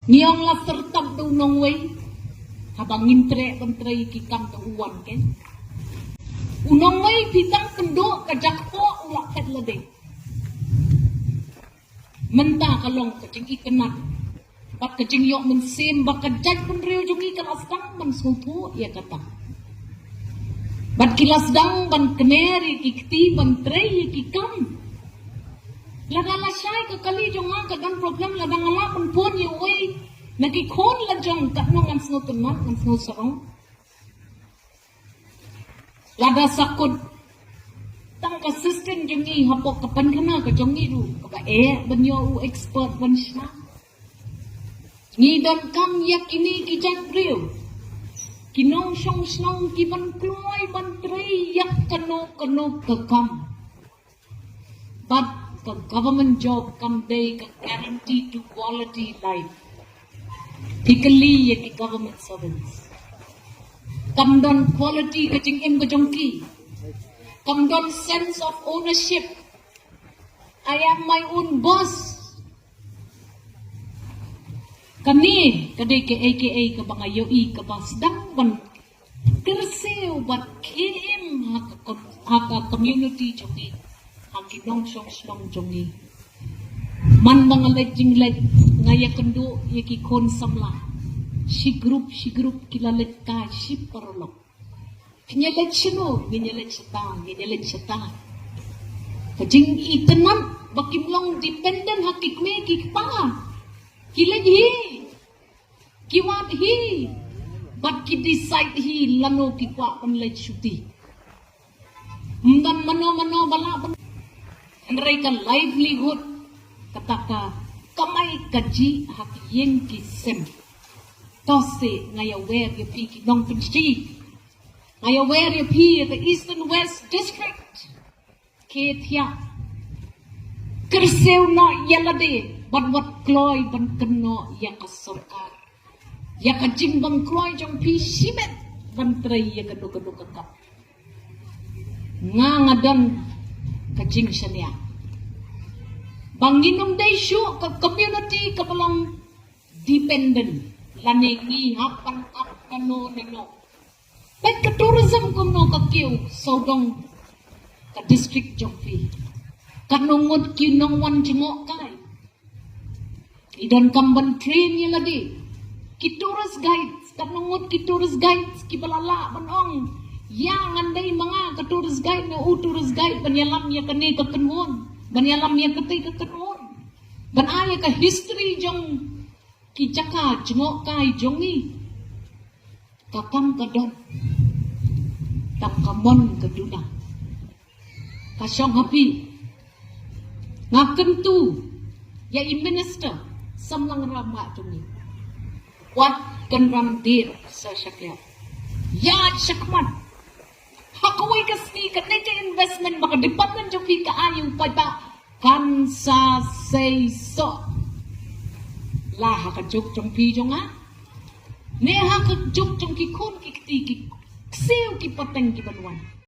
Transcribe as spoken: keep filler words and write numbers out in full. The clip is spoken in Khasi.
Ngi ong la syrtap da u nongwei. Haba ngim treh ban trei ki kam da u wan ken. U nongwei phi tang pynduh ka jakpoh u la phet lade. Mynta ka long ka jingitynnad bad ka jingïoh mynsiem ba ka jaitbynriew jong ngi ka la sdang ban sngewthuh ïa kata. Bad ki la sdang ban kner ïa ki kti ban trei ïa ki kam. Lada lashai ka kali jong nga ka don problem, lada nga lah ban phone ïa uwei na ki khun la jong, katno ngan sngewtynnad, ngan sngewsarong. Lada sa kut tang ka system jong ngi hapoh ka pynkhana ka jong ngi ruh kaba eh ban ïoh u expert ban shna. Ngi donkam ïa kine ki jaitbynriew, ki nongshong shnong kiban kloi ban trei ïa kano kano ka kam. Bad ka government job kam dei ka guarantee to quality life. Phi kylli ïa ki government servants, kam don quality ka jingim ka jong ki. Kam don sense of ownership. I am my own boss. Kane ka dei kaei kaei kaba nga ïohi kaba sdang ban kyrsiew bad khie im ha ka com-, ha ka community jong ngi, ha ki nongshong shnong jong ngi. Man ba nga leit jingleit, nga ïakynduh ïa ki khun samla shi group shi group, ki la leit kai shi paralok. Ngin ïaleit shano, ngin ïaleit shata, ngin ïaleit shata. Ka jingitynnad ba kim long dependent ha ki kmie ki kpa. Ki leit hi, ki wad hi, bad ki decide hi lano ki kwah ban leit shuti. Ym don mano mano ba lah ban, hynrei ka livelihood, kata ka kamai kajih ha ki ïing ki sem. To se nga ïawer ïa phi ki nongpynshai. Nga ïawer ïa phi ïa ka Eastern West District. Khie thiah. Kyrsiew noh ïa lade bad wat kloi ban kynnoh ïa ka sorkar ïa ka jingbym kloi jong phi shimet ban trei ïa kano kano ka kam. Nga, nga don ka jingshaniah ba ngin ym dei shuh ka community kaba long dependent lane ngi hap ban ap kano ne no. Peit ka tourism kumno ka kiew sawdong ka district jong phi. Katno ngut ki nongwan jngohkai. I donkam ban train ïa lade. Ki tourist guides, katno ngut ki tourist guides kiba la lah ban ong, ïa ngan dei ma nga ka tourist guide ne u tourist guide ban ïalam ïa kane ka kynhun, ban ïalam ïa kata ka kynhun, ban ai ïa ka history jong ki jaka jngohkai jong ngi. Ka kam ka don, tang ka mon ka duna. Ka shong ha phi. Nga kyntu ïa i minister samla rangbah jong ngi, wat kynran dien sa shakliat, ïa shakhmat. Ha kawei ka sngi kane ka investment ba ka department jong phi ka ai u paidbah kan sa seisoh. La ha ka juk jong phi jong nga, ne ha ka juk jong ki khun ki kti, ki ksiew ki pateng kiban wan.